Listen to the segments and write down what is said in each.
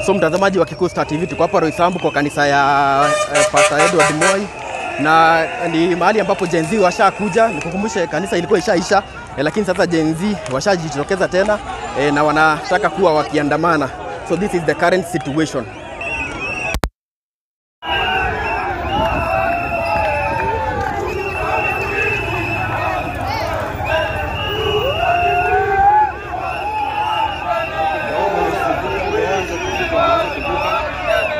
So mtazamaji wa Kikuyu Star TV, tuko hapa Roysambu kwa kanisa ya Pastor Edward Moi, na ni mahali ambapo Gen Z washakuja. Nikukumbushe kanisa ilikuwa ishaisha, lakini sasa Gen Z washajitokeza tena, na wanataka kuwa wakiandamana. So this is the current situation.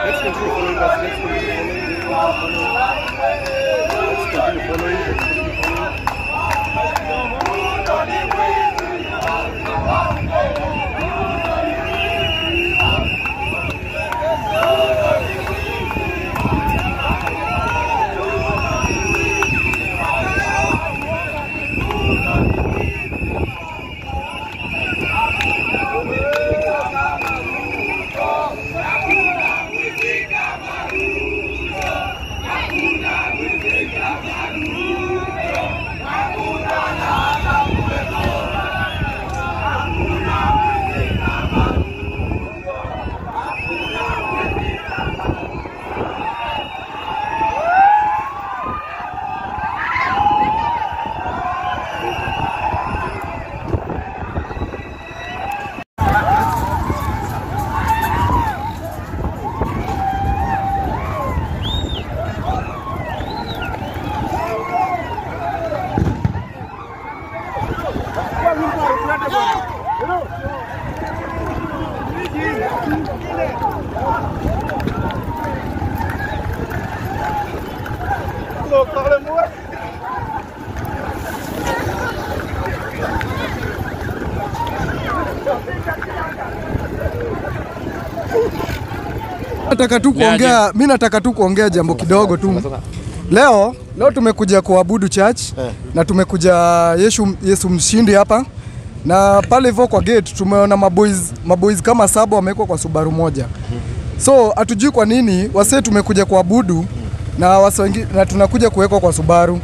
Let's continue following us. Let's continue following. Let's continue following. Let's continue following. Nataka tu kuongea, mimi nataka tu kuongea jambo kidogo tu. Leo tumekuja kuabudu church na tumekuja Yesu mshindi hapa. Na pale hivyo kwa gate tumeona maboys kama 7 wamewekwa kwa Subaru moja. So hatujui kwa nini wase tumekuja kuabudu na wase wengine na tunakuja kuwekwa kwa Subaru.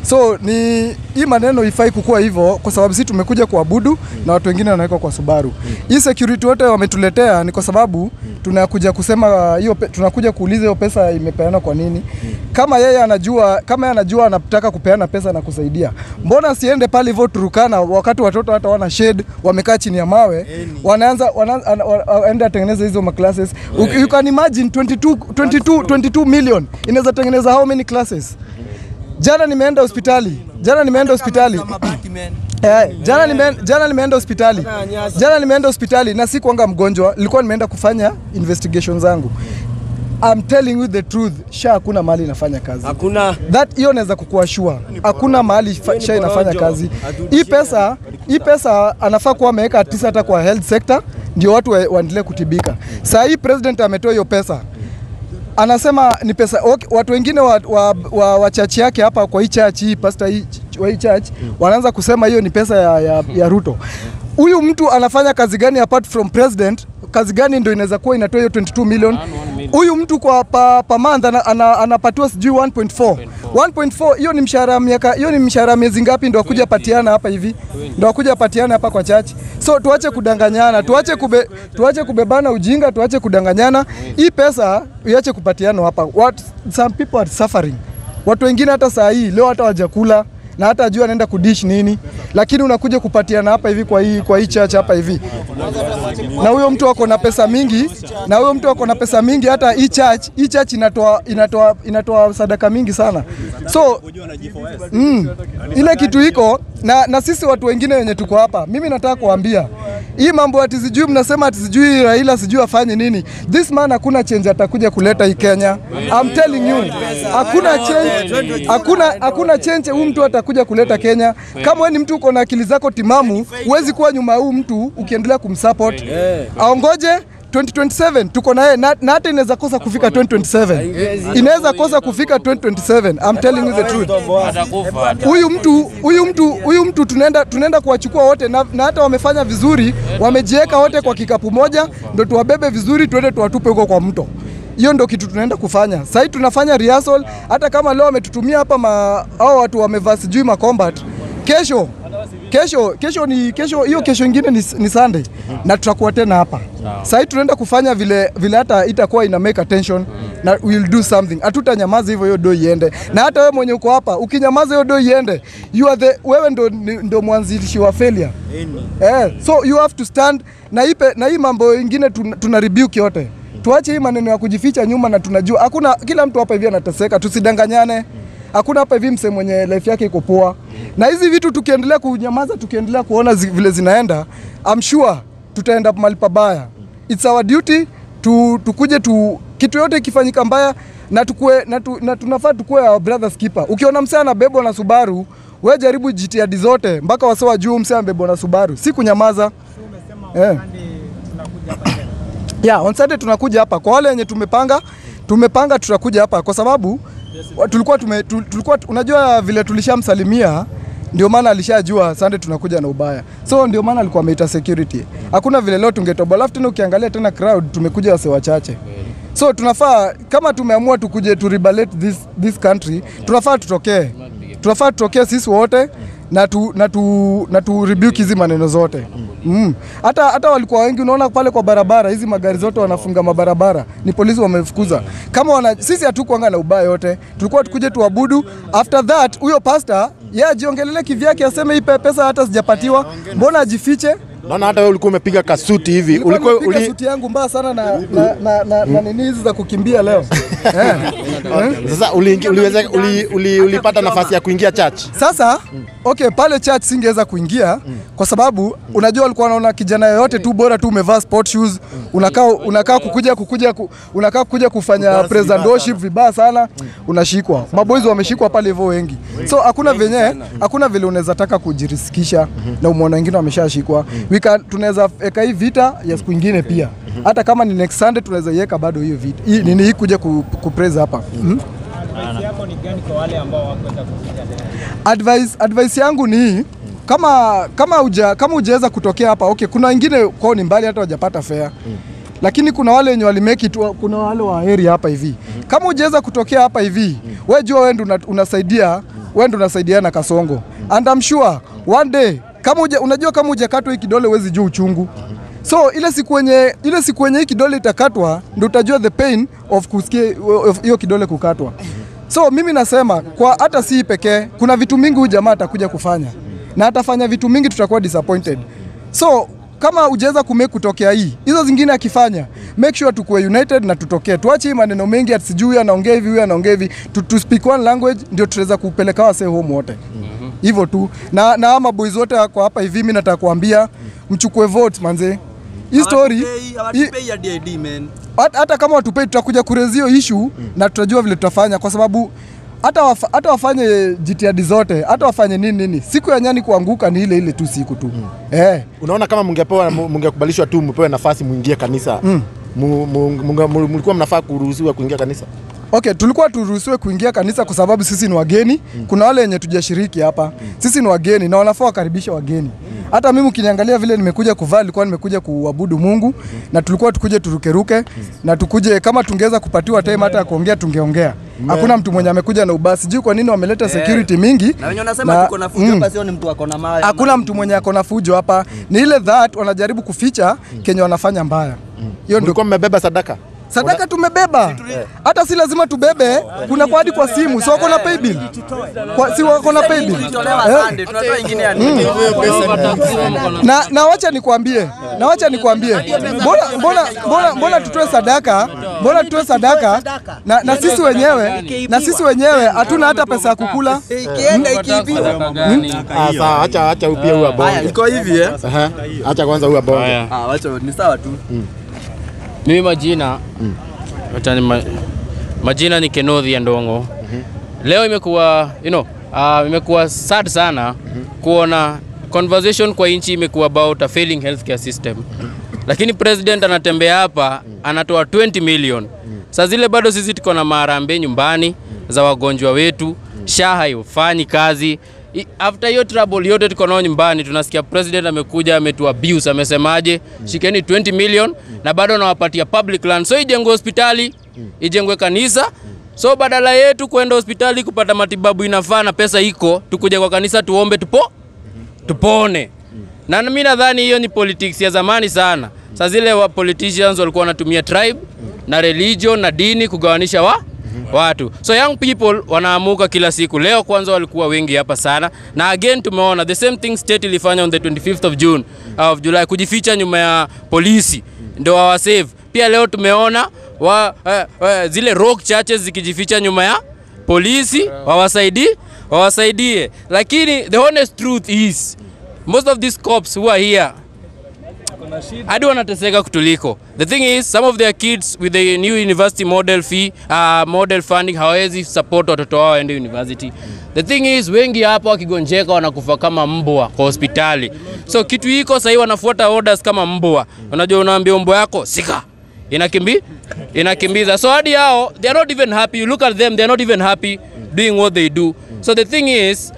So ni hii maneno ifai kukua hivyo kwa sababu sisi tumekuja kuabudu na watu wengine wanawekwa kwa Subaru. Hii security wote wametuletea ni kwa sababu tunakuja kusema hiyo, tunakuja kuuliza hiyo pesa imepeanwa kwa nini. Kama yeye anajua, kama yeye anajua anataka kupeana pesa na kusaidia, mbona siende pale hivyo Turkana wakati watoto hata wana shade wamekaa chini ya mawe, wanaanza waende atengeneze hizo ma classes. You can imagine 22 million inaweza tengeneza how many classes? Jana nimeenda hospitali. Jana nimeenda hospitali. Jana nimeenda hospitali. Jana nimeenda hospitali na sikuanga mgonjwa, nilikuwa nimeenda kufanya investigation zangu. I'm telling you the truth, SHA hakuna mahali inafanya kazi. Hakuna. That hiyo naweza kukuashua. Hakuna mahali SHA inafanya kazi. Hii pesa anafaa kuwa ameweka 9 hata kwa health sector ndio watu waendelee kutibika. Saa hii president ametoa hiyo pesa. Anasema ni pesa. Okay, watu wengine wa church yake hapa kwa hii church hii pastor hii wa hii church wanaanza kusema hiyo ni pesa ya Ruto. Huyu mtu anafanya kazi gani apart from president? Kazi gani ndio inaweza kuwa inatoa hiyo 22 million? Huyu mtu kwa pa month anapatiwa sijui 1.4. 1.4 hiyo ni mshahara miaka, hiyo ni mshahara miezi ngapi ndio akuja patiana hapa hivi? Ndio akuja patiana hapa kwa church. So tuache kudanganyana, tuache kubebana ujinga, tuache kudanganyana. Hii pesa iache kupatiana hapa. What some people are suffering. Watu wengine hata saa hii leo hata hawajakula na hata ajua anaenda kudish nini, lakini unakuja kupatiana hapa hivi kwa hii church hapa hivi. Na huyo mtu ako na pesa mingi, na huyo mtu ako na pesa mingi, hata hii church inatoa sadaka mingi sana. So ile kitu iko na sisi watu wengine wenye tuko hapa, mimi nataka kuambia hii mambo ati sijui mnasema ati sijui Raila sijui afanye nini. This man hakuna change atakuja kuleta hii Kenya. I'm telling you. Hakuna change, hakuna change huyu mtu atakuja kuleta Kenya. Kama wewe ni mtu uko na akili zako timamu, huwezi kuwa nyuma huu mtu ukiendelea kumsupport. Aongoje 2027 tuko na yeye, na hata inaweza kosa kufika 2027. Inaweza kosa kufika 2027. I'm telling you the truth. Huyu mtu tunaenda kuwachukua wote, na hata wamefanya vizuri, wamejieka wote kwa kikapu moja ndio tuwabebe vizuri tuende tuwatupe huko kwa mto. Hiyo ndio kitu tunaenda kufanya. Sasa tunafanya rehearsal, hata kama leo wametutumia hapa hao watu wamevaa sijui ma combat. Kesho Kesho kesho ni kesho, hiyo kesho ingine ni Sunday na tutakuwa tena hapa. Sasa tunaenda kufanya vile vile hata itakuwa ina make attention na we will do something. Hatutanyamaza hivyo hiyo do iende. Na hata wewe mwenye uko hapa ukinyamaza hiyo do iende, you are the wewe ndo mwanzilishi wa failure. So you have to stand na ipe, na hii mambo ingine tuna rebuke yote. Tuache hii maneno ya kujificha nyuma, na tunajua hakuna, kila mtu hapa hivi anateseka, tusidanganyane. Hakuna hapa hivi mse mwenye life yake iko poa. Na hizi vitu tukiendelea kunyamaza, tukiendelea kuona vile zinaenda, I'm sure tutaenda mahali pabaya. It's our duty tukuje tu kitu yote ikifanyika mbaya na tukue na tunafaa tukue our brothers keeper. Ukiona mse anabebwa na Subaru, wewe jaribu jitihada zote mpaka wase wajue mse anabebwa na Subaru, si kunyamaza. Yeah, on Sunday tunakuja hapa. Kwa wale wenye tumepanga tutakuja hapa kwa sababu tulikuwa unajua vile tulishamsalimia, ndio maana alishajua Sunday tunakuja na ubaya. So ndio maana alikuwa ameita security. Hakuna vile leo tungetoboa. Alafu tena ukiangalia tena crowd tumekuja wase wachache. So tunafaa kama tumeamua tukuje to liberate this country, tunafaa tutokee. Tunafaa tutokee sisi wote na tu rebuke hizi maneno zote. Hata walikuwa wengi unaona pale kwa barabara, hizi magari zote wanafunga mabarabara, ni polisi wamefukuza. Kama sisi hatukuanga na ubaya yote, tulikuwa tukuje tuabudu. After that huyo pastor yeye ajiongelele kivyake, aseme hii pesa hata sijapatiwa, mbona ajifiche? Naona hata wewe ulikuwa umepiga kasuti hivi. Ulikuwa suti yangu mbaya sana na nini hizi za kukimbia leo. Sasa ulipata nafasi ya kuingia church? Sasa okay, pale church singeweza kuingia kwa sababu unajua walikuwa wanaona kijana yoyote tu bora tu umevaa sport shoes, unakaa kukuja kufanya praise and worship vibaya sana, unashikwa. Maboys wameshikwa pale hivyo wengi. So hakuna vile unaweza taka kujirisikisha na umeona wengine wameshashikwa. Tunaweza eka hii vita ya siku nyingine pia. Hata kama ni next Sunday tunaweza iweka bado hiyo vita. Hii nini hii kuja kupraise hapa. Advice yako ni gani kwa wale ambao hawakuweza kufika leo? Advice yangu ni kama hujaweza kutokea hapa, okay, kuna wengine kwao ni mbali hata hawajapata fare. Lakini kuna wale wenye walimake it, kuna wale wa area hapa hivi. Kama hujaweza kutokea hapa hivi, wewe jua wewe ndo unasaidia, wewe ndo unasaidia na Kasongo. And I'm sure one day kama unajua kama hujakatwa hii kidole huwezi jua uchungu. So ile siku yenye hii kidole itakatwa ndio utajua the pain of kusikia hiyo kidole kukatwa. So mimi nasema kwa hata si pekee, kuna vitu mingi huyu jamaa atakuja kufanya. Na atafanya vitu mingi tutakuwa disappointed. So kama hujaweza kumake kutokea hii, hizo zingine akifanya, make sure tukue united na tutokee. Tuache hii maneno mengi ati sijui huyu anaongea hivi, huyu anaongea hivi. To speak one language ndio tutaweza kupeleka wase home wote. Hivyo tu. Na ama boys wote kwa hapa hivi mimi nataka kuambia mchukue vote manze. Hii story hawatupei ya DID man. Hata kama watupei tutakuja kurezio issue na tutajua vile tutafanya kwa sababu hata wafanye jitihada zote, hata wafanye nini. Siku ya nyani kuanguka ni ile ile tu siku tu. Unaona kama mungekubalishwa tu mpewe nafasi muingie kanisa. Mlikuwa mnafaa kuruhusiwa kuingia kanisa? Okay, tulikuwa turuhusiwe kuingia kanisa kwa sababu sisi ni wageni. Kuna wale wenye tujashiriki hapa. Sisi ni wageni na wanafaa wakaribisha wageni. Hata mimi ukiniangalia vile nimekuja kuvaa, nilikuwa nimekuja kuabudu Mungu na tulikuwa tukuje turukeruke na tukuje, kama tungeweza kupatiwa time hata kuongea tungeongea. Hakuna mtu mwenye amekuja na ubasi. Sijui kwa nini wameleta security mingi. Na wenye wanasema tuko na fujo hapa, sio ni mtu akona mawe. Hakuna mtu mwenye akona fujo hapa. Ni ile that wanajaribu kuficha kenye wanafanya mbaya. Hiyo ndio. Mlikuwa mmebeba sadaka? Sadaka tumebeba. Hata si lazima tubebe, kuna kwa hadi kwa simu, si wako na pay bill. Si wako na pay bill. Na wacha nikwambie, Mbona tutoe sadaka? Mbona tutoe sadaka? Na sisi wenyewe hatuna hata pesa ya kukula. Ikienda ikiibiwa. Sawa, acha upia huwa bonge. Haya, iko hivi Acha kwanza huwa bonge. Wacha ni sawa tu. Mimi majina majina ni Kenothi ya Ndongo. Leo imekuwa imekuwa sad sana kuona conversation kwa inchi imekuwa about a failing healthcare system. Lakini president anatembea hapa anatoa 20 million. Saa zile bado sisi tuko na maharambee nyumbani za wagonjwa wetu, SHA haifanyi kazi. After hiyo trouble yote tuko nao nyumbani, tunasikia president amekuja ametu abuse, amesemaje shikeni 20 million na bado anawapatia public land. So ijengwe hospitali, ijengwe kanisa. So badala yetu kwenda hospitali kupata matibabu inafaa na pesa iko, tukuje kwa kanisa tuombe tupone. Na mimi nadhani hiyo ni politics ya zamani sana. Sasa zile wa politicians walikuwa wanatumia tribe na religion na dini kugawanisha watu. So young people wanaamuka kila siku. Leo kwanza walikuwa wengi hapa sana. Na again tumeona the same thing state ilifanya on the 25th of June of July, kujificha nyuma ya polisi ndio wawasave. Pia leo tumeona zile rock churches zikijificha nyuma ya polisi wawasaidie. Lakini the honest truth is most of these cops who are here hadi wanateseka kutuliko. The thing is some of their kids with the new university model fee, model funding hawawezi support watoto wao waende university. The thing is wengi hapa wakigonjeka wanakufa kama mbwa kwa hospitali. So kitu iko sasa wanafuata orders kama mbwa. Unajua unaambia mbwa yako sika, inakimbiza. So hadi hao they are not even happy. You look at them, they are not even happy doing what they do. So the thing is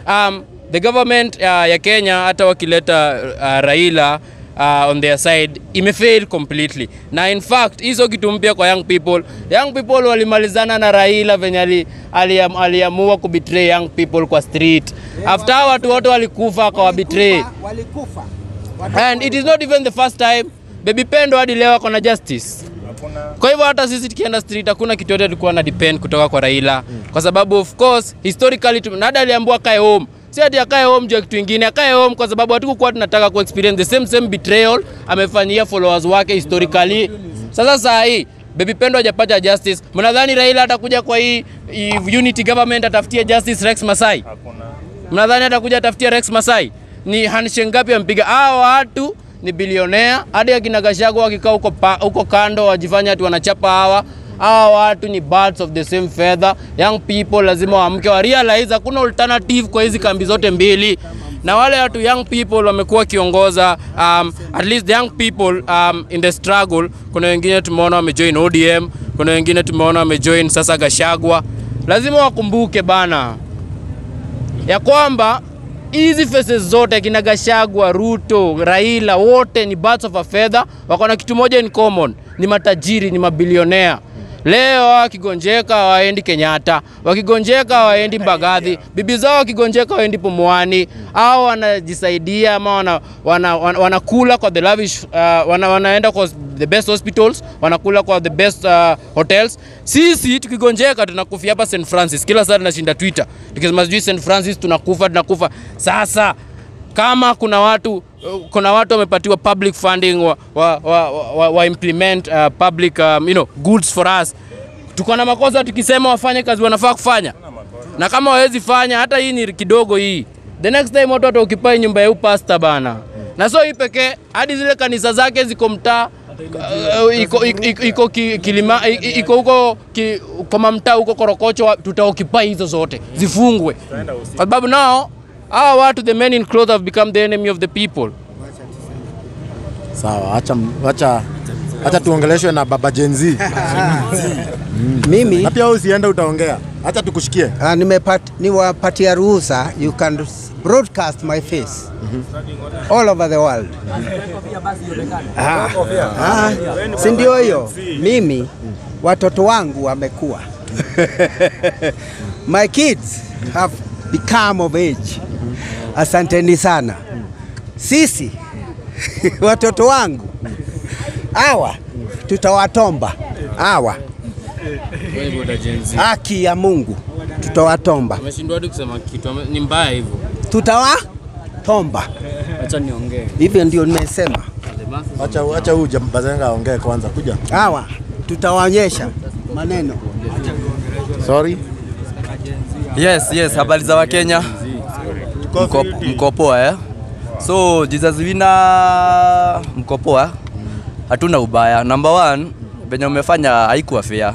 the government ya Kenya hata wakileta Raila on their side imefail completely. Na in fact hizo kitu mpya kwa young people. Young people walimalizana na Raila venye aliamua kubetray young people kwa street. After watu wote walikufa kwa betray. Walikufa. And it is not even the first time. Baby Pendo hadi leo ako na justice. Kwa hivyo hata sisi tukienda street hakuna kitu yote tulikuwa na depend kutoka kwa Raila. Kwa sababu of course historically nada aliambiwa kae home. Si ati akae home juu ya kitu kingine, akae home kwa sababu hatukuwa tunataka ku experience the same betrayal amefanyia followers wake historically. Sasa saa hii Baby Pendo hajapata justice. Mnadhani Raila atakuja kwa hii unity government atafutie justice Rex Masai? Hakuna. Mnadhani atakuja atafutie Rex Masai? Ni handshake ngapi ampiga? Hao watu ni bilionea. Hadi akina Gachagua wakikaa huko kando wajifanya ati wanachapa hawa. Hawa watu ni birds of the same feather. Young people lazima waamke wa realize hakuna alternative kwa hizi kambi zote mbili. Na wale watu young people wamekuwa kiongoza, at least the young people in the struggle. Kuna wengine tumeona wamejoin ODM, kuna wengine tumeona wamejoin sasa Gachagua. Lazima wakumbuke bana ya kwamba hizi faces zote kina Gachagua, Ruto, Raila wote ni birds of a feather, wako na kitu moja in common, ni matajiri, ni mabilionea. Leo wakigonjeka waendi Kenyatta, wakigonjeka waendi Mbagathi, bibi zao wakigonjeka waendi Pumwani. Hao wanajisaidia ama wanakula kwa the lavish, wanaenda kwa the best hospitals, wanakula kwa the best hotels. Sisi tukigonjeka tunakufia hapa St Francis. Kila saa tunashinda Twitter tukisema sijui St Francis tunakufa. Sasa kama kuna watu wamepatiwa public funding wa implement public you know, goods for us, tuko na makosa tukisema wafanye kazi wanafaa kufanya? Na kama hawezi fanya hata hii ni kidogo hii, the next time watu wataoccupy nyumba ya pastor bana. Na sio hii pekee, hadi zile kanisa zake ziko mtaa, iko kilima, iko huko kama mtaa huko Korokocho, tutaoccupy hizo zote zifungwe. Kwa sababu nao hawa watu the men in clothes have become the enemy of the people. Sawa, acha tuongeleshwe na baba Gen Z. Mimi na pia wewe usiende utaongea. Acha tukushikie. Niwapatia ruhusa, you can broadcast my face all over the world. Si ndio hiyo? Mimi watoto wangu wamekuwa. My kids have become of age. Asanteni sana. Sisi watoto wangu hawa tutawatomba. Hawa haki ya Mungu tutawatomba. Ameshindwa hadi kusema kitu ni mbaya hivyo. Tutawatomba. Acha niongee. Hivyo ndio nimesema. Acha huyu Bazenga aongee kwanza, kuja. Hawa tutawaonyesha maneno. Sorry. Yes, habari za Wakenya. Mko poa eh? So Jesus Winner mko poa. Hatuna ubaya. Number 1, venye umefanya haikuwa fair.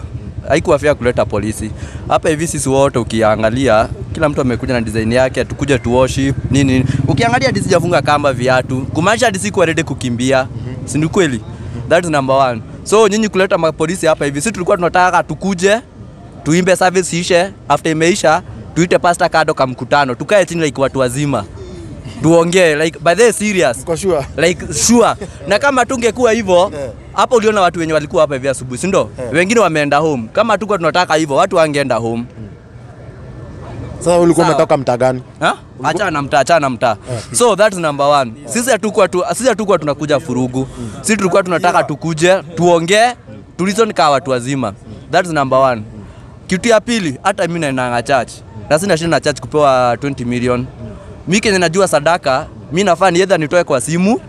Haikuwa fair kuleta polisi. Hapa hivi sisi wote ukiangalia kila mtu amekuja na design yake, tukuja tu worship nini. Ukiangalia hadi sijafunga kamba viatu, kumaanisha hadi sikuwa ready kukimbia. Si ni kweli? That is number 1. So nyinyi kuleta mapolisi hapa hivi, sisi tulikuwa tunataka tukuje tuimbe service ishe, after imeisha tuite pastor kado kama mkutano, tukae chini like watu wazima. Tuongee like by the serious. Kwa sure. Like sure. Na kama tungekuwa hivyo hapo uliona watu wenye walikuwa hapa hivi asubuhi, si ndio? Wengine wameenda home. Kama tuko tunataka hivyo watu wangeenda home. Sasa ulikuwa umetoka mtaa gani? Achana na mtaa. So that's number one. Sisi hatukuwa tunakuja furugu. Sisi tulikuwa tunataka tukuje, tuongee, tulizo ni watu wazima. That's number one. Kitu ya pili, hata mimi naenda church. Na sina shida na church kupewa 20 million. Mimi kenye najua sadaka, mimi nafaa ni either nitoe kwa simu,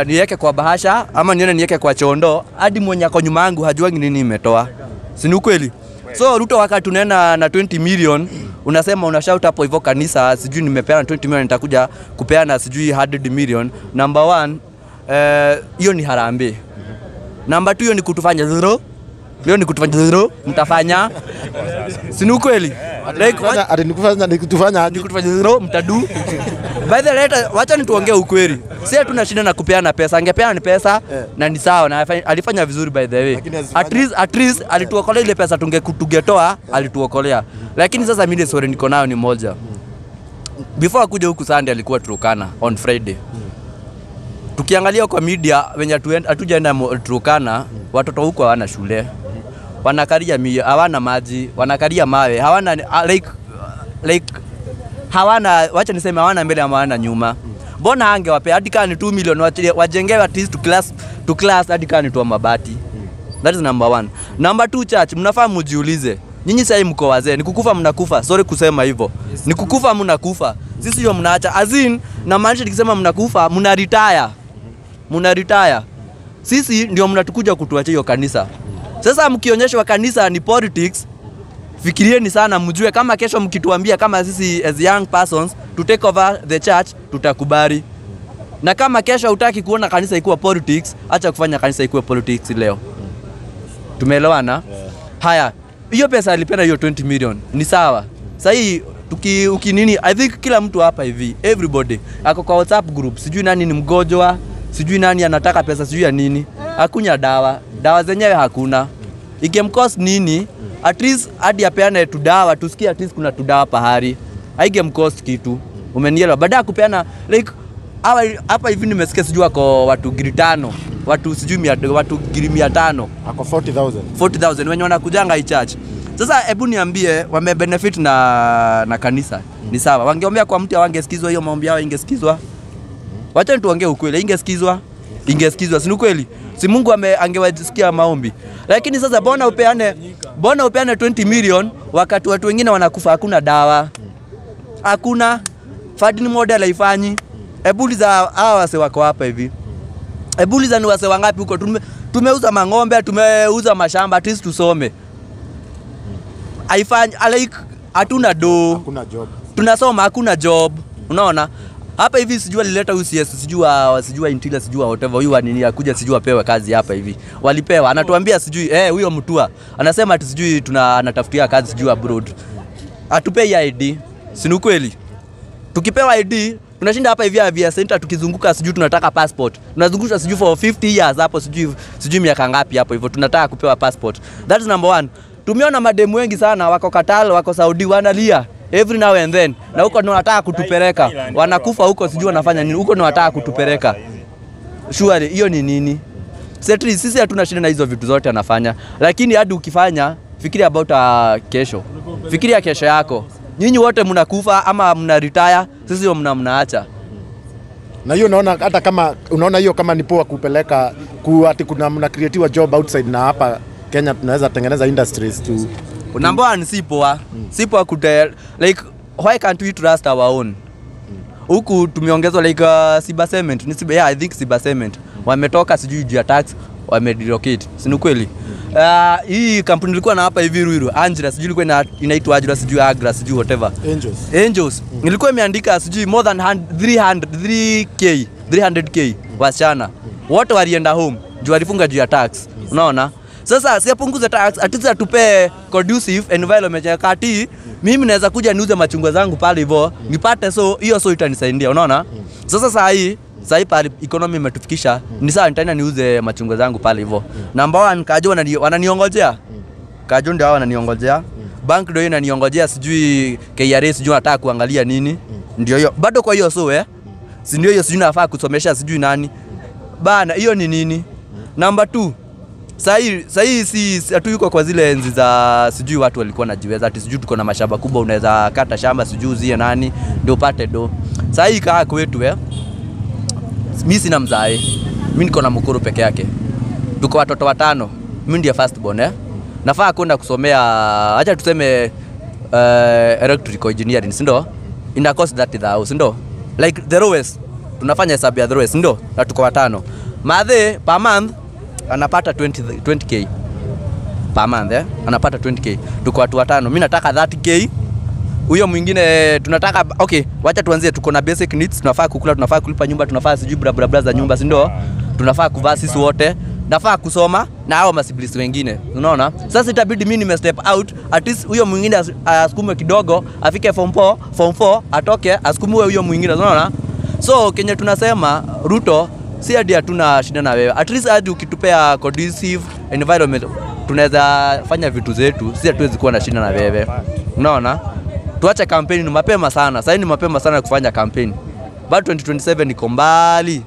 niweke kwa bahasha ama nione niweke kwa chondo, hadi mwenye ako nyuma yangu hajuangi nini imetoa. Si ni ukweli? So Ruto wakati unaenda na 20 million, unasema unashout hapo hivyo kanisa, sijui nimepeana 20 million nitakuja kupeana sijui 100 million. Number one, hiyo ni harambee. Number two, hiyo ni kutufanya zero. Hiyo ni kutufanya zero, mtafanya. Si ni ukweli? Like nikutufanya zero, mtadu. By the way, wacha nituongee ukweli. Sisi hatuna shida na kupeana pesa. Angepeana ni pesa na ni sawa, na alifanya vizuri by the way. At least alituokolea ile pesa tungetoa, alituokolea. Lakini sasa mimi story niko nayo ni moja. Before akuja huku Sunday alikuwa Turkana on Friday. Tukiangalia kwa media wenye hatujaenda Turkana, watoto huko hawana shule. Wanakalia mia, hawana maji, wanakalia mawe, hawana like hawana, wacha niseme hawana mbele ama hawana nyuma. Mbona angewapea hadi kama ni 2 million wajengewe at least to class hadi kama ni tu mabati. That is number one. Number two, church, mnafaa mjiulize. Nyinyi sasa mko wazee, ni kukufa mnakufa. Sorry kusema hivyo. Ni kukufa mnakufa. Sisi ndio mnaacha. Azin na maanisha nikisema mnakufa, mna retire. Mna retire. Sisi ndio mnatukuja kutuacha hiyo kanisa. Sasa mkionyeshwa kanisa ni politics, fikirieni sana mjue kama kesho mkituambia kama sisi as young persons to take over the church tutakubali. Na kama kesho hutaki kuona kanisa ikuwa politics, acha kufanya kanisa ikuwe politics leo. Tumeelewana? Yeah. Haya, hiyo pesa alipenda hiyo 20 million ni sawa. Sasa hii ukinini, I think kila mtu hapa hivi, everybody ako kwa WhatsApp group, sijui nani ni mgonjwa, sijui nani anataka pesa, sijui ya nini. Hakunya dawa, dawa zenyewe hakuna. Igemcost nini? At least hadi apeane tu dawa, tusikie at least kuna tu dawa pahali. Haigemcost kitu. Umenielewa? Baada ya kupeana like hapa hivi nimesikia sijui wako watu giri 5, watu sijui watu giri 500. Ako 40,000. 40,000 wenye wanakujanga hii church. Sasa hebu niambie wame benefit na kanisa. Ni sawa. Wangeombea kwa mtu wangesikizwa, hiyo maombi yao ingesikizwa. Wacha tuongee ukweli, ingesikizwa. Ingesikizwa, si kweli? Si Mungu angewasikia maombi. Lakini sasa bona upeane 20 million wakati watu wengine wanakufa, hakuna dawa. Hakuna funding model haifanyi. Hebu uliza hawa wase wako hapa hivi. Hebu uliza ni wase wangapi huko tumeuza mang'ombe, tumeuza mashamba, at least tusome. Haifanyi, like hatuna do. Hakuna job. Tunasoma hakuna job. Unaona? Hapa hivi sijui alileta UCS, sijui Intila, sijui whatever, huyu nini akuja sijui apewe kazi hapa hivi. Walipewa, anatuambia sijui huyo mtua. Anasema ati sijui anatafutia kazi sijui abroad. Atupei ID. Si ni kweli? Tukipewa ID, tunashinda hapa hivi via center tukizunguka sijui tunataka passport. Tunazungusha sijui for 50 years hapo sijui miaka ngapi hapo hivyo tunataka kupewa passport. That is number one. Tumeona mademu wengi sana wako Qatar, wako Saudi wanalia every now and then. Na huko ndio wanataka kutupeleka. Wanakufa huko sijui wanafanya nini. Huko ndio wanataka kutupeleka. Surely hiyo ni nini? Setri sisi hatuna shida na hizo vitu zote anafanya. Lakini hadi ukifanya fikiria about kesho. Fikiria kesho yako. Nyinyi wote mnakufa ama mna retire, sisi ndio mnaacha. Na hiyo unaona hata kama unaona hiyo kama ni poa kupeleka ati kuna mna creatiwa job outside na hapa Kenya tunaweza tengeneza industries tu. Number one, si poa. Si poa like why can't we trust our own? Huku tumeongezwa like Siba Cement, ni Siba, yeah, I think Siba Cement. Wametoka sijui juu ya tax, wamerelocate. Si ni kweli? Hii kampuni ilikuwa na hapa hivi Ruiru, Angela, sijui ilikuwa inaitwa Angela, sijui Agra, sijui whatever. Angels. Nilikuwa imeandika sijui more than 300k wasichana. Wote walienda home, juu walifunga juu ya tax. Unaona? Sasa siapunguze tax, at least atupe conducive environment ya kati. Mimi naweza kuja niuze machungwa zangu pale hivyo, nipate so hiyo so itanisaidia, unaona? Sasa saa hii pale economy imetufikisha, ni sawa nitaenda niuze machungwa zangu pale hivyo. Number one, Kajo wananiongojea. Kajo ndio hao wananiongojea. Bank ndio inaniongojea, sijui KRA sijui nataka kuangalia nini. Ndio hiyo. Bado kwa hiyo so si ndio hiyo sijui nafaa kusomesha sijui nani. Bana hiyo ni nini? Number 2. Sasa si hatuyuko kwa zile enzi za sijui watu walikuwa najiweza ati sijui tuko na mashamba kubwa unaweza kata shamba sijui uzie nani ndio upate do. Sasa hii kaa kwetu mimi sina mzae. Mimi niko na mkuru peke yake. Tuko watoto watano. Mimi ndiye first born Nafaa kwenda kusomea acha tuseme electrical engineering, si ndio? Ina cost 30,000, si ndio? Like the lowest. Tunafanya hesabu ya the lowest, si ndio? Na tuko watano. Madhe per month anapata 20k per month anapata 20k. Tuko watu watano. Mimi nataka 30k. Huyo mwingine tunataka okay, wacha tuanzie, tuko na basic needs, tunafaa kukula, tunafaa kulipa nyumba, tunafaa sijui bla bla bla za nyumba, si ndio? Tunafaa kuvaa sisi wote, nafaa kusoma na hao masiblings wengine. Unaona? Sasa itabidi mimi nime step out, at least huyo mwingine asukume kidogo, afike form 4 atoke, asukume huyo mwingine, unaona? So Kenya tunasema Ruto si hadi hatuna shida na wewe. At least hadi ukitupea conducive environment tunaweza fanya vitu zetu, si hatuwezi kuwa na shida na wewe. Unaona? Tuache kampeni ni mapema sana. Sasa ni mapema sana kufanya kampeni. Bado 2027 iko mbali.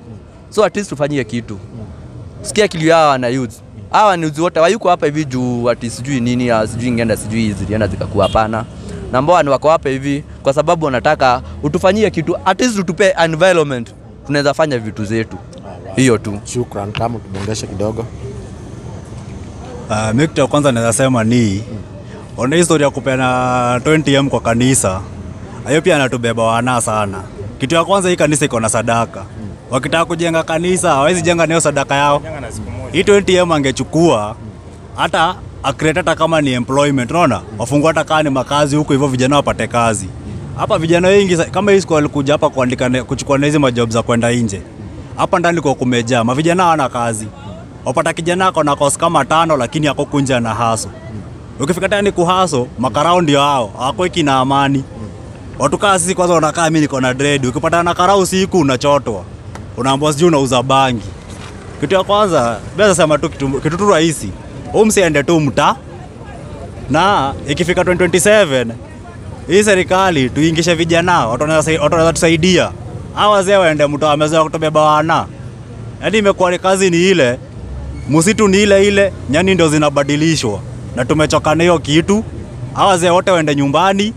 So at least tufanyie kitu. Sikia kilio hawa na youth. Hawa ni youth wote hayuko hapa hivi juu ati sijui nini, sijui ngenda sijui hizi zilienda zikakuwa hapana. Na mbona ni wako hapa hivi kwa sababu wanataka utufanyie kitu, at least utupe environment tunaweza fanya vitu zetu. Hiyo tu. Shukrani, kama tubongeshe kidogo. Mimi kitu ya kwanza naweza sema ni ona historia kupeana 20M kwa kanisa. Hayo pia anatubeba wana sana. Kitu ya kwanza hii kanisa iko na sadaka. Wakitaka kujenga kanisa hawezi jenga nayo sadaka yao. Hii 20M angechukua hata acreate hata kama ni employment, unaona? Wafungua hata kama ni makazi huko hivyo vijana wapate kazi. Hapa vijana wengi kama hii siku walikuja hapa kuandika kuchukua hizo majob za kwenda nje. Hapa ndani kwa kumejaa, mavijana hawana kazi. Wapata kijana ako na course kama 5 lakini ako kunja na haso. Ukifika tena ni kuhaso, makarao ndio hao, hawakuweki na amani. Watu kaa sisi kwanza wanakaa mimi niko na dread. Ukipata na karao usiku unachotwa. Unaambiwa sijui unauza bangi. Kitu ya kwanza, bila sema tu kitu tu rahisi. Huyu msiende tu mtaa. Na ikifika 2027 hii serikali tuingishe vijana, watu wanaweza tusaidia. Hawa wazee waende mtaa wamezoea kutobeba wana. Yaani imekuwa kazi ni ile, msitu ni ile ile, nyani ndio zinabadilishwa. Na tumechoka na hiyo kitu. Hawa wazee wote waende nyumbani,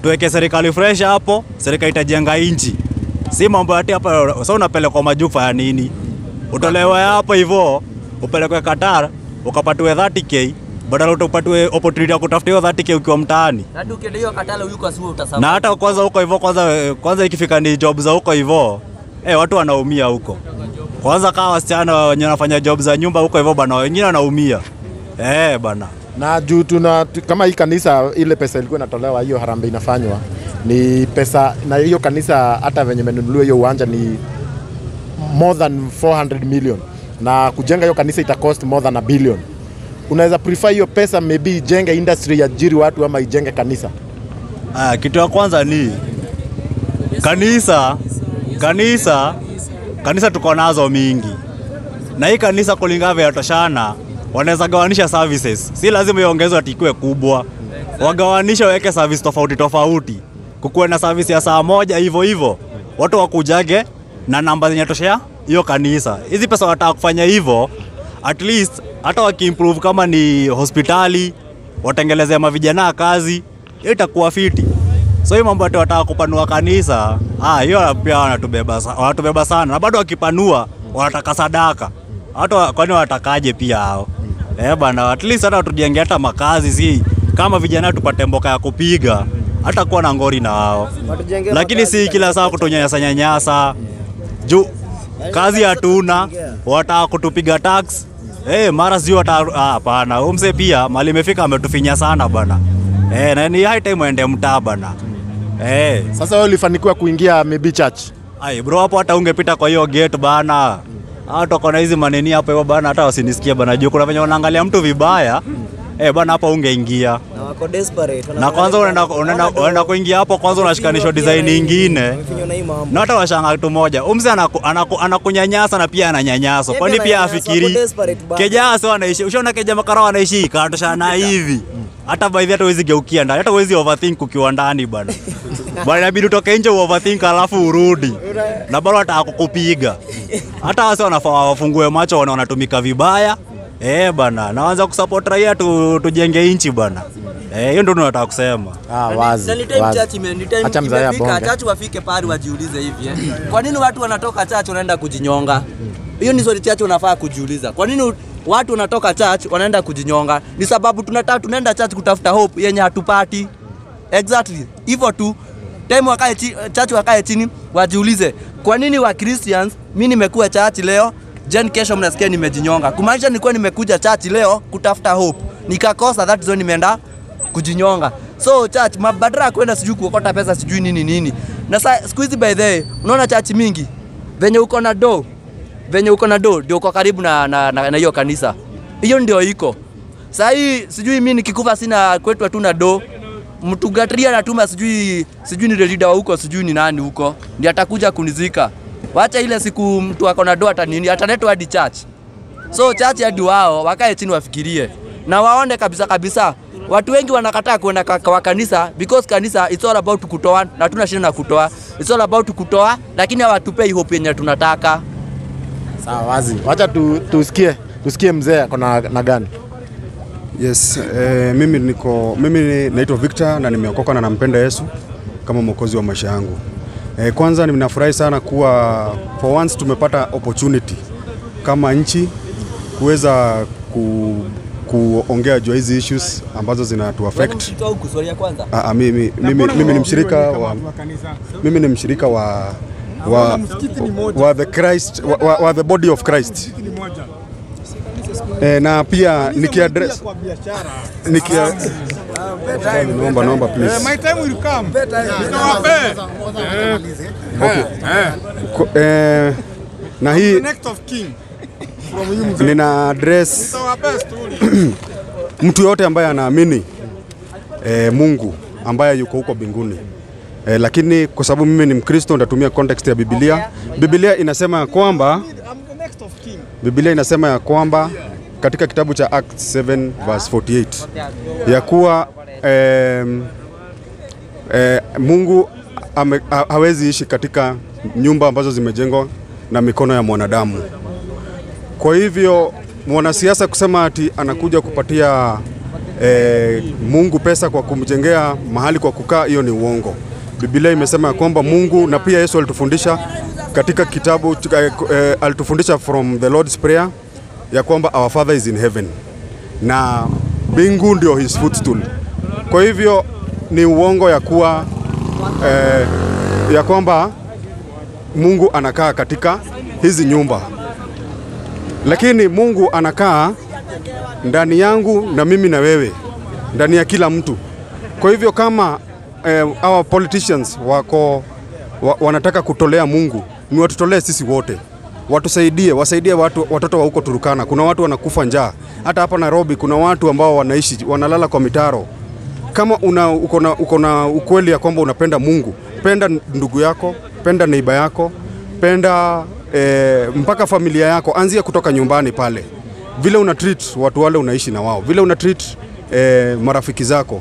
tuweke serikali fresh hapo, serikali itajenga inchi. Si mambo ati hapa sasa unapelekwa majufa ya nini? Utolewe hapo hivyo, upelekwe Qatar, ukapatiwe 30k, badala utapatiwe opportunity ya kutafuta hiyo 30k ukiwa mtaani. Na ukienda hiyo Qatar yuko asiwe utasawa. Na hata kwanza huko hivyo kwanza ikifika ni job za huko hivyo, watu wanaumia huko. Kwanza kama wasichana wenye wanafanya job za nyumba huko hivyo bana, wengine wanaumia. Bana. Na juu tuna kama hii kanisa ile pesa ilikuwa inatolewa hiyo harambee inafanywa ni pesa, na hiyo kanisa hata venye imenunuliwa hiyo uwanja ni more than 400 million, na kujenga hiyo kanisa ita cost more than a billion. Unaweza prefer hiyo pesa maybe ijenge industry ya ajiri watu ama ijenge kanisa? Kitu ya kwanza ni kanisa tuko nazo mingi. Na hii kanisa kulingana vya toshana wanaweza gawanisha services. Si lazima iongezwe ati ikuwe kubwa. Wagawanishe waweke service tofauti tofauti. Kukuwe na service ya saa moja hivyo hivyo. Watu wakujage na namba zenye toshea hiyo kanisa. Hizi pesa wataka kufanya hivyo, at least hata wakiimprove kama ni hospitali, watengeleze mavijana kazi, itakuwa fiti. So hiyo mambo ati wataka kupanua kanisa, hiyo pia wanatubeba sana. Na bado wakipanua wanataka sadaka. Hata kwani watakaje pia hao? Bana, at least hata tujenge hata makazi, si kama vijana tupate mboka ya kupiga, hata kuwa na ngori na wao. Lakini si kila saa kutunyanyasa nyanyasa. Juu kazi hatuna, wataka kutupiga tax. Mara sio hapana. Huyu mzee pia mali imefika ametufinya sana bana. Na ni high time aende mtaa bana. Sasa wewe ulifanikiwa kuingia maybe church? Ai bro, hapo hata ungepita kwa hiyo gate bana. Hata kona hizi maneni hapo hivyo bana, hata wasinisikie bana. Juu kuna venye wanaangalia mtu vibaya. Bana hapa ungeingia. Na wako desperate. Na kwanza unaenda kuingia hapo kwanza unashikanishwa design nyingine. Na hata washanga kitu moja. Umse anakunyanyasa na pia ananyanyaswa. Kwani pia afikiri. Keja sio anaishi. Ushaona keja makarao anaishi katoshana hivi. Hata by the way huwezi geukia ndani. Hata huwezi overthink ukiwa ndani bana. Bana inabidi utoke nje overthink alafu urudi. Na bado hata kukupiga. Hata wase wanafaa wafungue macho wanatumika vibaya. Bana, naanza kusupport raia tujenge inchi bana. Hiyo ndio tunataka kusema. Wazi. Ni time church ni time imefika church wafike pale wajiulize hivi Kwa nini watu wanatoka church wanaenda kujinyonga? Hiyo ni swali church unafaa kujiuliza. Kwa nini watu wanatoka church wanaenda kujinyonga? Ni sababu tunaenda church kutafuta hope yenye hatupati. Exactly. Hivyo tu. Time wakae church wakae chini wajiulize, kwa nini wa Christians mimi nimekuwa church leo, jen kesho mnasikia nimejinyonga? Kumaanisha nilikuwa nimekuja church leo kutafuta hope, nikakosa, that zone nimeenda kujinyonga. So church mabadala kwenda sijui kuokota pesa sijui nini nini. Na siku hizi by the way unaona church mingi venye uko na do, ndio uko karibu na hiyo kanisa. Hiyo ndio iko. Sasa hii sijui mimi nikikufa sina kwetu hatuna do. Mtu gatria anatuma sijui ni leader huko sijui ni nani huko ndiye atakuja kunizika. Wacha ile siku mtu akona doa hata nini ataletwa hadi church. So church hadi wao wakae chini wafikirie na waone kabisa kabisa. Watu wengi wanakataa kwenda kwa kanisa because kanisa it's all about kutoa na tuna shida na kutoa. It's all about kutoa lakini hawatupei hope yenye tunataka. Sawa wazi. Wacha tusikie mzee akona na gani. Yes, mimi naitwa Victor na nimeokoka na nampenda Yesu kama mwokozi wa maisha yangu. Kwanza ninafurahi sana kuwa for once tumepata opportunity kama nchi kuweza kuongea juu hizi issues ambazo zinatu affect. Mimi ni mshirika wa mimi ni mshirika wa the Christ wa the body of Christ. Na pia nikiaddress naomba please. My time will come. Okay. Na hii next of king from you nina address mtu yote ambaye anaamini Mungu ambaye yuko huko mbinguni. Lakini kwa sababu mimi ni Mkristo nitatumia context ya Biblia. Biblia inasema kwamba Biblia inasema ya kwamba katika kitabu cha Acts 7 verse 48 ya kuwa Mungu hawezi ishi katika nyumba ambazo zimejengwa na mikono ya mwanadamu. Kwa hivyo mwanasiasa kusema ati anakuja kupatia Mungu pesa kwa kumjengea mahali kwa kukaa, hiyo ni uongo. Biblia imesema kwamba Mungu, na pia Yesu alitufundisha katika kitabu, alitufundisha from the Lord's Prayer ya kwamba our Father is in heaven na mbingu ndio his footstool. Kwa hivyo ni uongo ya kuwa ya kwamba Mungu anakaa katika hizi nyumba, lakini Mungu anakaa ndani yangu na mimi na wewe, ndani ya kila mtu. Kwa hivyo kama our politicians wako wanataka kutolea Mungu, ni watutolee sisi wote. Watusaidie, wasaidie watu, watoto wa huko Turkana. Kuna watu wanakufa njaa. Hata hapa Nairobi kuna watu ambao wanaishi, wanalala kwa mitaro. Kama uko na ukweli ya kwamba unapenda Mungu, penda ndugu yako, penda neiba yako, penda mpaka familia yako, anzia kutoka nyumbani pale. Vile una treat watu wale unaishi na wao, vile una treat marafiki zako,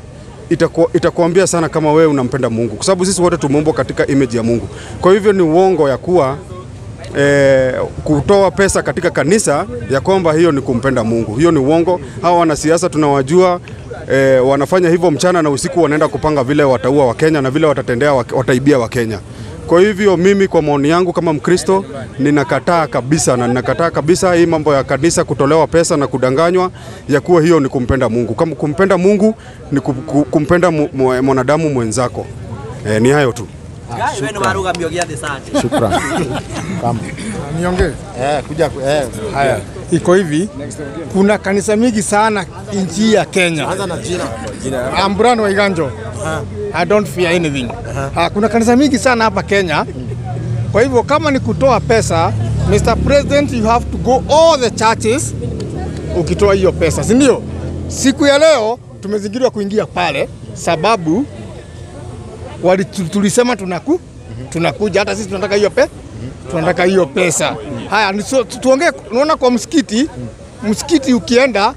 itakuambia sana kama wewe unampenda Mungu, kwa sababu sisi wote tumeumbwa katika image ya Mungu. Kwa hivyo ni uongo ya kuwa kutoa pesa katika kanisa ya kwamba hiyo ni kumpenda Mungu. Hiyo ni uongo. Hawa wanasiasa tunawajua, wanafanya hivyo mchana na usiku, wanaenda kupanga vile wataua Wakenya na vile watatendea, wataibia Wakenya. Kwa hivyo mimi kwa maoni yangu kama Mkristo ninakataa kabisa, na ninakataa kabisa hii mambo ya kanisa kutolewa pesa na kudanganywa ya kuwa hiyo ni kumpenda Mungu. Kama kumpenda Mungu ni kumpenda mwanadamu mwenzako. Ni hayo tu. Shukrani. Niongee? Kuja haya. Iko hivi, kuna kanisa mingi sana nchi ya Kenya. Anza na jina. I'm Brian Waiganjo. I don't fear anything. Kuna kanisa mingi sana hapa Kenya. Kwa hivyo kama ni kutoa pesa, Mr. President, you have to go all the churches ukitoa hiyo pesa, si ndio? Siku ya leo tumezingirwa kuingia pale sababu tulisema tunakuja, hata sisi tunataka hiyo pesa. Tunataka hiyo pesa. Haya, tuongee. Unaona kwa msikiti, msikiti ukienda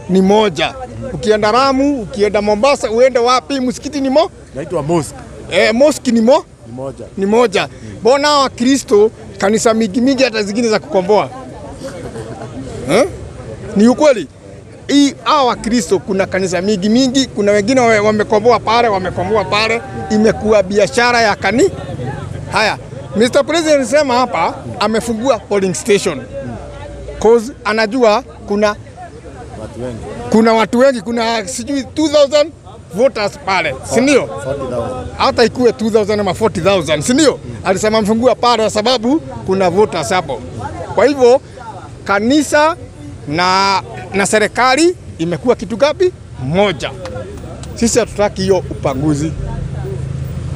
ni moja. Ukienda Ramu, ukienda Mombasa, uende wapi, msikiti ni mo? Naitwa mosque. Mosque ni mo? Ni moja. Ni moja. Mbona Wakristo kanisa mingi mingi hata zingine za kukomboa? Ni ukweli. Hii hawa Wakristo kuna kanisa mingi mingi, kuna wengine wamekomboa pale, wamekomboa pale, imekuwa biashara ya kani. Haya, Mr. President sema hapa amefungua polling station. Cause anajua kuna watu wengi, kuna sijui 2000 voters pale, si ndio? Hata ikuwe 2000 ama 40,000, si ndio? Alisema mfungua pale sababu kuna voters hapo. Kwa hivyo kanisa na serikali imekuwa kitu gapi? Moja. Sisi hatutaki hiyo upanguzi.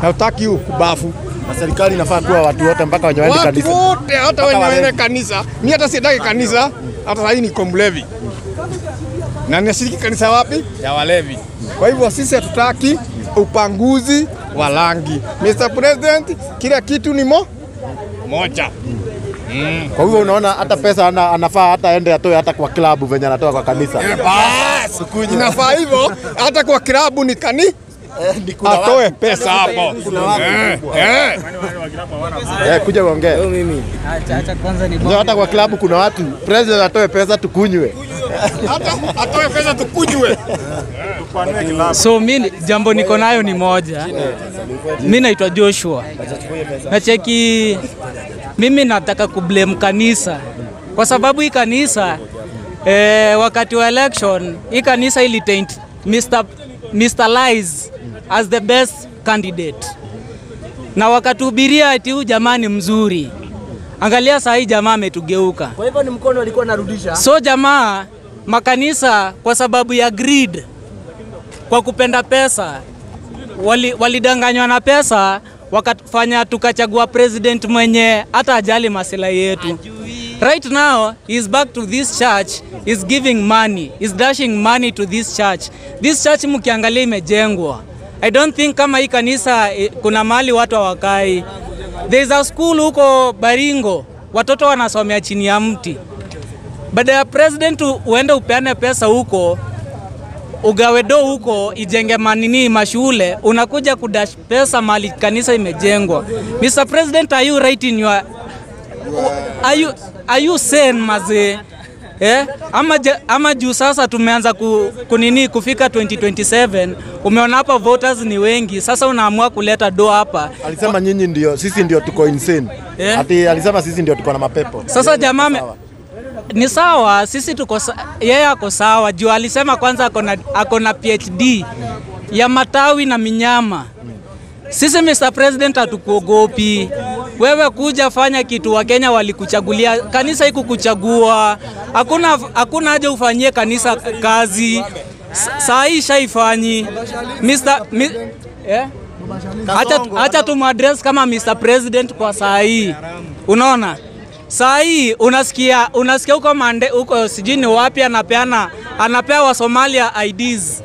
Hatutaki hiyo kubafu. Na serikali inafaa kuwa watu wote mpaka wenye waende kanisa. Watu wote hata wenye waende kanisa. Mimi hata sitaki kanisa, hata sasa niko mlevi. Na ninashiriki kanisa wapi? Ya walevi. Kwa hivyo sisi hatutaki upanguzi wa rangi. Mr. President, kila kitu ni moja. Kwa hivyo unaona hata pesa anafaa hata ende atoe hata kwa klabu venye anatoa kwa kanisa. Bas, inafaa hivyo hata kwa klabu ni kani atoe pesa hapo. Kuja uongee. Mimi. Acha kwanza ni bonge. Hata kwa klabu kuna watu, president atoe pesa tukunywe. Hata atoe pesa tukunywe. So mimi jambo niko nayo ni moja. Mimi naitwa Joshua. Nacheki mimi nataka kublame kanisa. Kwa sababu hii kanisa wakati wa election hii kanisa ilitaint Mr. Lies as the best candidate. Na wakatuhubiria ati huyu jamaa ni mzuri. Angalia saa hii jamaa ametugeuka. Kwa hivyo ni mkono alikuwa anarudisha. So jamaa makanisa kwa sababu ya greed, kwa kupenda pesa, walidanganywa na pesa, wakafanya tukachagua president mwenye hata ajali masilahi yetu. Right now he's back to this church, he's giving money, he's dashing money to this church. This church mkiangalia imejengwa. I don't think kama hii kanisa kuna mahali watu hawakai. There is a school huko Baringo, watoto wanasomea chini ya mti. Baada ya president uende upeane pesa huko, ugawe do huko, ijenge manini mashule, unakuja kudash pesa mali kanisa imejengwa. Mr. President, are you right in your are you sane maze? Ama juu sasa tumeanza kunini kufika 2027, umeona hapa voters ni wengi, sasa unaamua kuleta do hapa. Alisema nyinyi ndio, sisi ndio tuko insane. Ati alisema sisi ndio tuko na mapepo. Sasa jamaa ni sawa, sisi tuko yeye ako sawa juu alisema kwanza ako na PhD ya matawi na minyama. Sisi Mr. President hatukuogopi. Wewe kuja fanya kitu wa Kenya walikuchagulia, kanisa ikukuchagua. Hakuna haja ufanyie kanisa kazi. Saa hii shaifanyi. Acha tumadress kama Mr. President kwa saa hii. Unaona? Saa hii unasikia huko mande huko sijui ni wapi anapea wa Somalia IDs.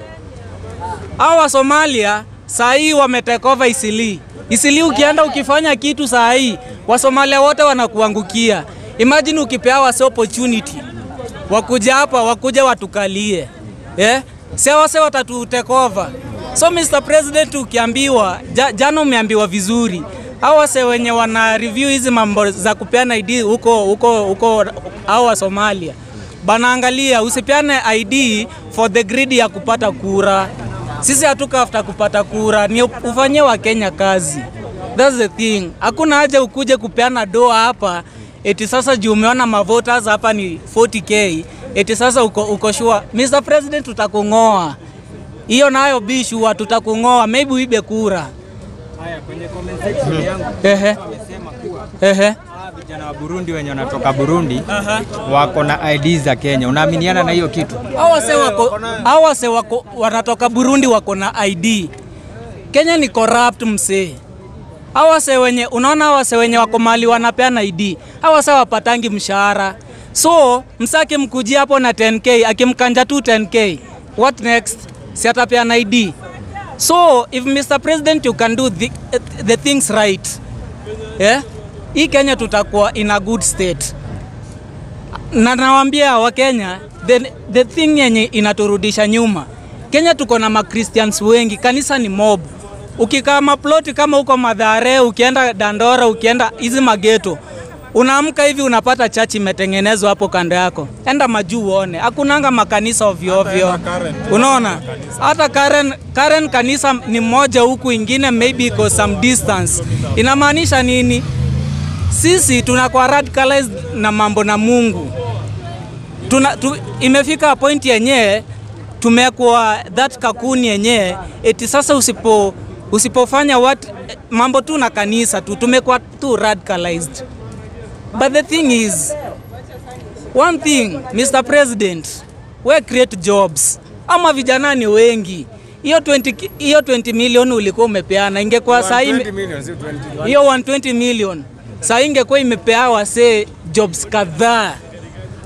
Hao wa Somalia saa hii wametake over Isili. Isili ukienda ukifanya kitu saa hii wa Somalia wote wanakuangukia. Imagine ukipewa wase opportunity wakuja hapa wakuja watukalie. Si wase watatu take over. So Mr. President ukiambiwa jana umeambiwa vizuri. Hao wase wenye wana review hizi mambo za kupeana ID huko hao wa Somalia. Bana angalia usipeane ID for the greed ya kupata kura. Sisi hatuka after kupata kura, ni ufanyie wa Kenya kazi. That's the thing. Hakuna haja ukuje kupeana doa hapa eti sasa juu umeona mavoters hapa ni 40k, eti sasa uko sure. Mr. President tutakungoa. Hiyo nayo bishu tutakungoa, maybe uibe kura. Haya, kwenye comment section yangu wamesema kuwa vijana wa Burundi wenye wanatoka Burundi wako na ID za Kenya. Unaaminiana na hiyo kitu? Hawa wase wako wanatoka Burundi wako na ID. Kenya ni corrupt msee. Hawa wase wenye unaona hawa wase wenye wako mali wanapeana ID. Hawa wase wapatangi mshahara. So msaki mkujia hapo na 10k, akimkanja tu 10k. What next? Si atapeana ID. So if Mr. President you can do the things right. Hii Kenya tutakuwa in a good state. Na nawaambia wa Kenya, the thing yenye inaturudisha nyuma. Kenya tuko na ma-Christians wengi, kanisa ni mob. Ukikaa maploti kama huko Mathare, ukienda Dandora, ukienda hizi mageto, Unaamka hivi unapata church imetengenezwa hapo kando yako. Enda majuu uone. Hakunanga makanisa ovyo ovyo. Unaona? Hata Karen kanisa ni moja huku, ingine maybe iko some distance. Inamaanisha nini? Sisi tunakuwa radicalized na mambo na Mungu. Imefika point yenyewe tumekuwa that kakuni yenyewe eti sasa usipofanya what mambo tu na kanisa tu tumekuwa tu radicalized. But the thing is, one thing, Mr. President, we create jobs. Ama vijana ni wengi. Hiyo 20 million ulikuwa umepeana ingekuwa saa hii hiyo 120 million saa hii ingekuwa imepea wasee jobs kadhaa.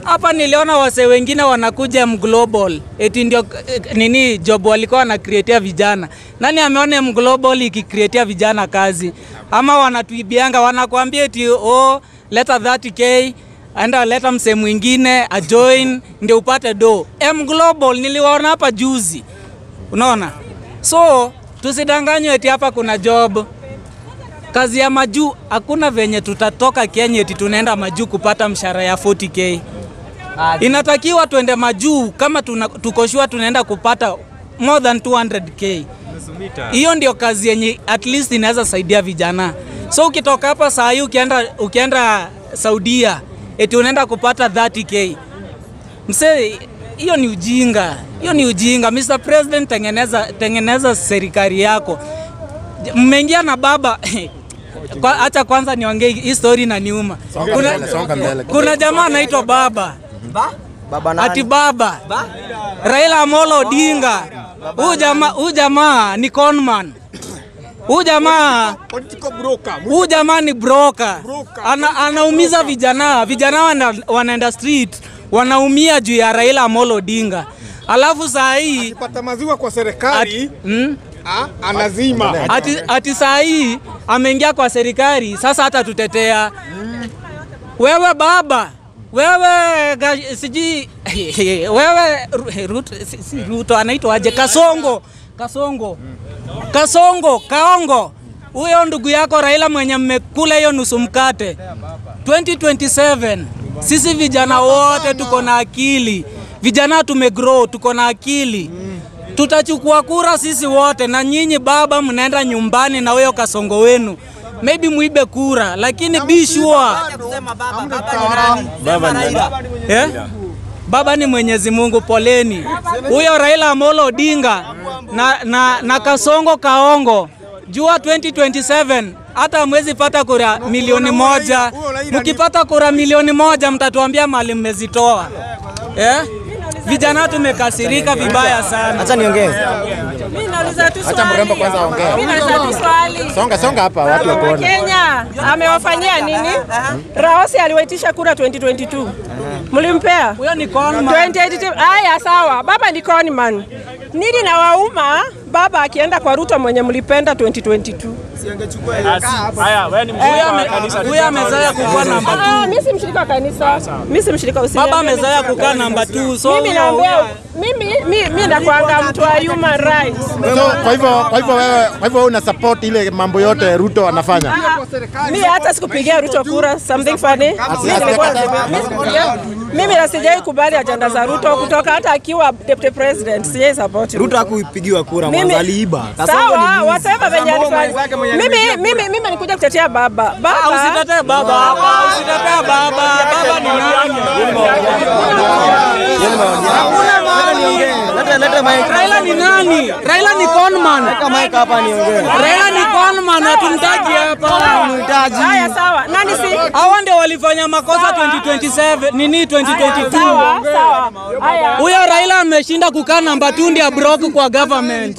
Hapa niliona wasee wengine wanakuja M Global eti ndio nini job walikuwa wanacreatea vijana. Nani ameona M Global ikicreatea vijana kazi? Ama wanatuibianga, wanakuambia eti oh, leta 30k enda leta msee mwingine a join ndio upate do. M Global niliwaona hapa juzi. Unaona? So tusidanganywe eti hapa kuna job. Kazi ya majuu hakuna venye tutatoka Kenya eti tunaenda majuu kupata mshahara ya 40k. Inatakiwa tuende majuu kama tukoshua tunaenda kupata more than 200k. Hiyo ndio kazi yenye at least inaweza saidia vijana. So ukitoka hapa saa hii ukienda Saudia eti unaenda kupata 30k. Msee, hiyo ni ujinga. Hiyo ni ujinga. Mr. President, tengeneza serikali yako. Mmeingia na baba. Acha kwanza niongee hii story na niuma. Kuna jamaa anaitwa baba. Baba nani? Ati baba. Raila Amolo Odinga. Huyu jamaa ni conman. Huyu jamaa ni broker. Anaumiza vijana. Vijana wanaenda street, wanaumia juu ya Raila Amolo Odinga. Alafu saa hii akipata maziwa kwa serikali anazima. Ati saa hii ameingia kwa serikali, sasa hata tutetea. Wewe baba, wewe siji wewe Ruto, si Ruto anaitwa aje? Kasongo, Kaongo. Huyo ndugu yako Raila mwenye mmekula hiyo nusu mkate. 2027 sisi vijana wote tuko na akili. Vijana tumegrow, tuko na akili. Tutachukua kura sisi wote, na nyinyi baba mnaenda nyumbani na huyo Kasongo wenu. Maybe muibe kura, lakini be sure. Baba ni Mwenyezi Mungu, poleni. Huyo Raila Amolo Odinga na Kasongo Kaongo, jua 2027 hata mwezi pata kura milioni 1. Mkipata kura milioni 1 mtatuambia mali mmezitoa. Vijana tumekasirika vibaya sana. Acha niongee. Mimi nauliza tu swali. Acha mrembo kwanza aongee. Mimi nauliza tu swali. Songa hapa watu wakuone. Kenya amewafanyia nini? Raosi aliwaitisha kura 2022. Mlimpea? Huyo ni conman. 2022. Haya sawa. Baba ni conman. Nini na wauma baba akienda kwa Ruto mwenye mlipenda 2022. Haya, wewe ni mshirika wa kanisa. Huyo amezoea kukaa namba 2. Mimi si mshirika wa kanisa. Mimi si mshirika usiniambie. Baba amezoea kukaa namba 2. So mimi naambia mimi nakuanga mtu wa human rights. So kwa hivyo wewe una support ile mambo yote Ruto anafanya? Mimi hata sikupigia Ruto kura, something funny. Mimi sijai kubali agenda za Ruto kutoka hata akiwa deputy president, sijai support. Ruto hakupigiwa kura mwanzo, aliiba. Sawa, whatever venye alifanya. Mimi nikuja kutetea baba. Baba usitetee baba hapa, usitetee baba. Baba ni nani? Hakuna maoni. Leta mic. Raila ni nani? Raila ni conman. Weka mic hapa niongee. Raila ni conman, hatumtaki hapa. Hatumhitaji. Haya sawa. Nani si? Hawa ndio walifanya makosa 2027, nini 2022. Sawa, sawa. Haya. Huyo Raila ameshinda kukaa namba 2 ndio broke kwa government.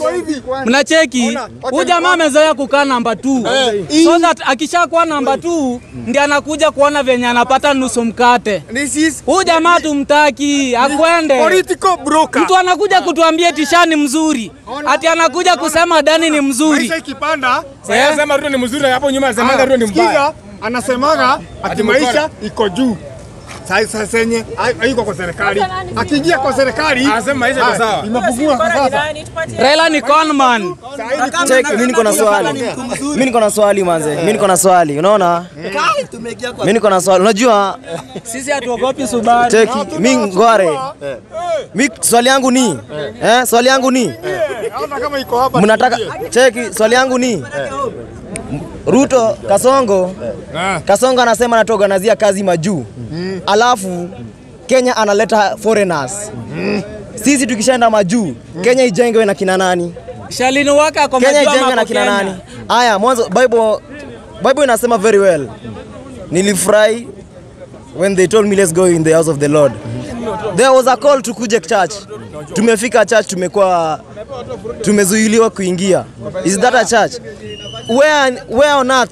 Mnacheki? Huyu jamaa amezoea kukaa namba 2. So that akishakuwa namba 2 ndiye anakuja kuona venye anapata nusu mkate. Huyu jamaa tumtaki, akwende. Political broker. Mtu anakuja kutuambia Tishani mzuri. Ati anakuja kusema Dani ni mzuri. Maisha ikipanda, sasa anasema Ruto ni mzuri na hapo nyuma anasema Ruto ni mbaya. Anasemaga ati maisha iko juu. Sasa senye hayuko kwa serikali. Akiingia kwa serikali anasema hizo iko sawa. Imepungua kwa sasa. Raila ni conman. Check, mimi niko na swali. Mimi niko na swali manze. Mimi niko na swali. Unaona? Mimi niko na swali. Unajua sisi hatuogopi Subaru. Check, mimi ngware. Mimi swali yangu ni swali yangu ni kama iko hapa. Mnataka check, swali yangu ni Ruto Kasongo. Kasongo anasema anatoganazia kazi majuu. Alafu Kenya analeta foreigners. Sisi tukishaenda majuu, Kenya ijengwe na kina nani? Shalini waka kwa Kenya ijengwe na kina nani? Aya, mwanzo Bible inasema very well. Nilifurahi when they told me let's go in the house of the Lord. There was a call to kuje church. Tumefika church, tumekuwa tumezuiliwa kuingia. Is that a church? Where on earth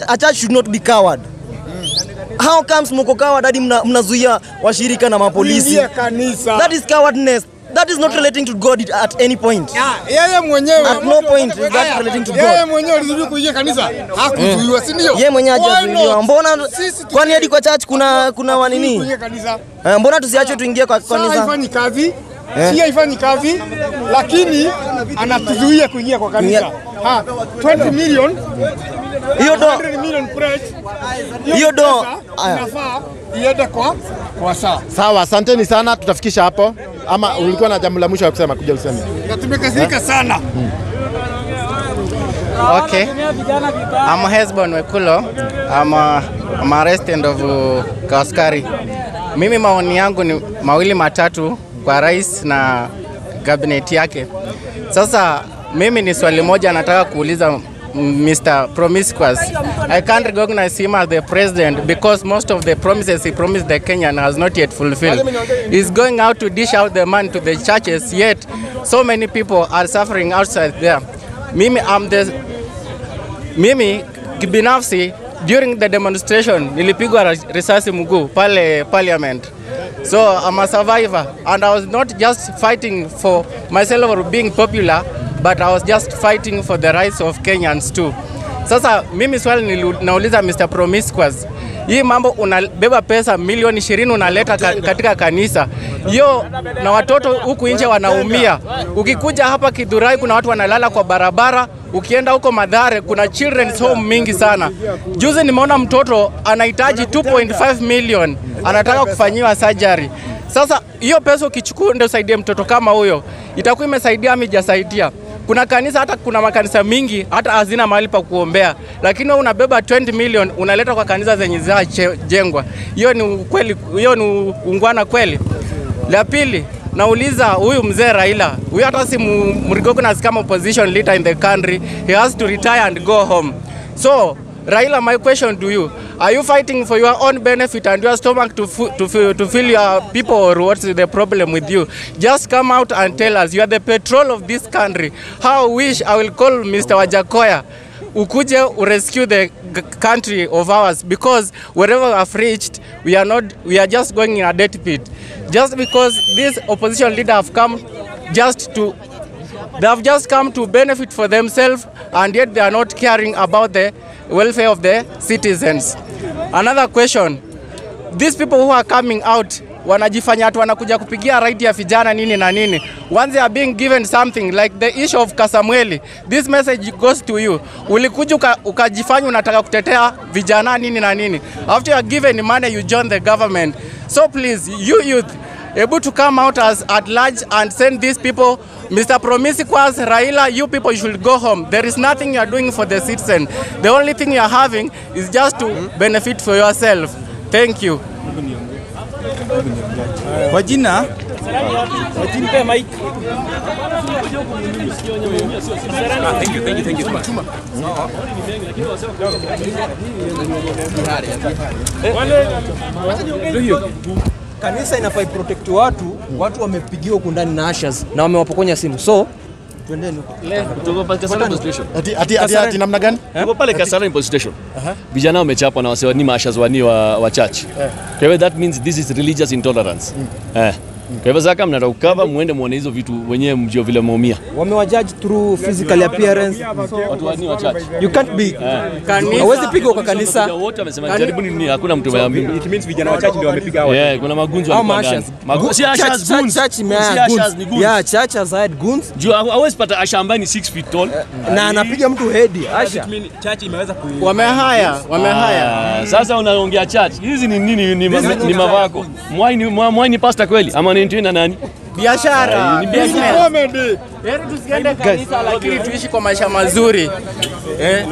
a church should not be coward. How comes mko coward hadi mnazuia washirika na mapolisi? That is cowardness. That is not relating to God at any point. Yeye mwenyewe at no point is that relating to God. Yeye mwenyewe alizuiliwa kuingia kanisa. Hakuzuiwa, si ndio? Yeye mwenyewe hajazuiliwa. Mbona kwani hadi kwa church kuna wanini? Mbona tusiache tuingie kwa kanisa? Haifanyi kazi. Si haifanyi kazi, lakini anatuzuia kuingia kwa kanisa. Ha, 20 million. Hiyo do 100 million pledge. Hiyo do inafaa iende kwa saa. Sawa, asanteni sana, tutafikisha hapo. Ama ulikuwa na jambo la mwisho la kusema, kuja useme. Na tumekasirika sana. Okay. I'm Hesbon Wekulo. I'm a resident of Kaskari. Mimi maoni yangu ni mawili matatu kwa rais na cabinet yake. Sasa mimi ni swali moja nataka kuuliza Mr. Promiscuous. I can't recognize him as the president because most of the promises he promised the Kenyan has not yet fulfilled. He's going out to dish out the money to the churches, yet so many people are suffering outside there. Mimi kibinafsi during the demonstration nilipigwa risasi mguu pale parliament. So I'm a survivor and I was not just fighting for myself or being popular, but I was just fighting for the rights of Kenyans too. Sasa mimi swali nauliza Mr. Promiscuous, hii mambo unabeba pesa milioni 20 unaleta katika kanisa hiyo, na watoto huku nje wanaumia. Ukikuja hapa Githurai kuna watu wanalala kwa barabara, ukienda huko Mathare kuna children's home mingi sana. Juzi nimeona mtoto anahitaji 2.5 million anataka kufanyiwa surgery. Sasa hiyo pesa ukichukua ndio usaidie mtoto kama huyo, itakuwa imesaidia ama haijasaidia? Kuna kanisa, hata kuna makanisa mingi hata hazina mahali pa kuombea, lakini wewe unabeba 20 million unaleta kwa kanisa zenye zishajengwa. Hiyo ni ukweli, hiyo ni ungwana kweli? La pili, nauliza huyu mzee Raila, huyu hata si recognize kama opposition leader in the country, he has to retire and go home. So Raila, my question to you, are you fighting for your own benefit and your stomach to fill your people, or what's the problem with you? Just come out and tell us. You are the petrol of this country. How I wish I will call Mr. Wajakoya. Ukuje rescue the country of ours, because wherever we have reached, we are just going in a dead pit. Just because this opposition leader have come just to, they have just come to benefit for themselves, and yet they are not caring about the welfare of the citizens. Another question, these people who are coming out wanajifanya watu wanakuja kupigia right ya vijana nini na nini. Once they are being given something like the issue of Kasamweli, this message goes to you. Ulikuja ukajifanya unataka kutetea vijana nini na nini. After you are given money, you join the government. So please, you youth, able to come out as at large and send these people, Mr. Promiscuous, Raila, you people should go home. There is nothing you are doing for the citizen. The only thing you are having is just to benefit for yourself. Thank you. Kwa jina Thank you. Kanisa inafai protect watu, watu wamepigiwa huku ndani na ushers na wamewapokonya simu. So twendeni huko. Tuko pale Kasarani police station. Ati namna gani? Tuko pale Kasarani police station. Vijana wamechapwa na wase ni ushers wani wa church. Kwa hivyo that means this is religious intolerance. Kwa hivyo sasa kama mnataka kukava muende muone hizo vitu wenyewe mjio vile mmeumia. Wamewajudge through physical appearance. Watu wa ni wa church. You can't be. Hawezi pigwa kwa kanisa. Wote wamesema jaribuni nini, hakuna mtu ameamini. It means vijana wa church ndio wamepiga hawa. Yeah, kuna magunzo Au walikuwa ndani. ushers. Si ushers, goons. Church Si imeaya ushers, goons. ni goons. Yeah, church has hired goons. Juu hawezi pata usher ambaye ni 6 feet tall. Na anapiga mtu head. Usher. Church imeweza ku Wamehaya. Sasa unaongea church. Hizi ni nini? Ni mavako. Mwai ni mwai ni pastor kweli ama ni na nani? Biashara. Ni biashara. Heri tusiende kanisa lakini tuishi kwa maisha mazuri. Eh?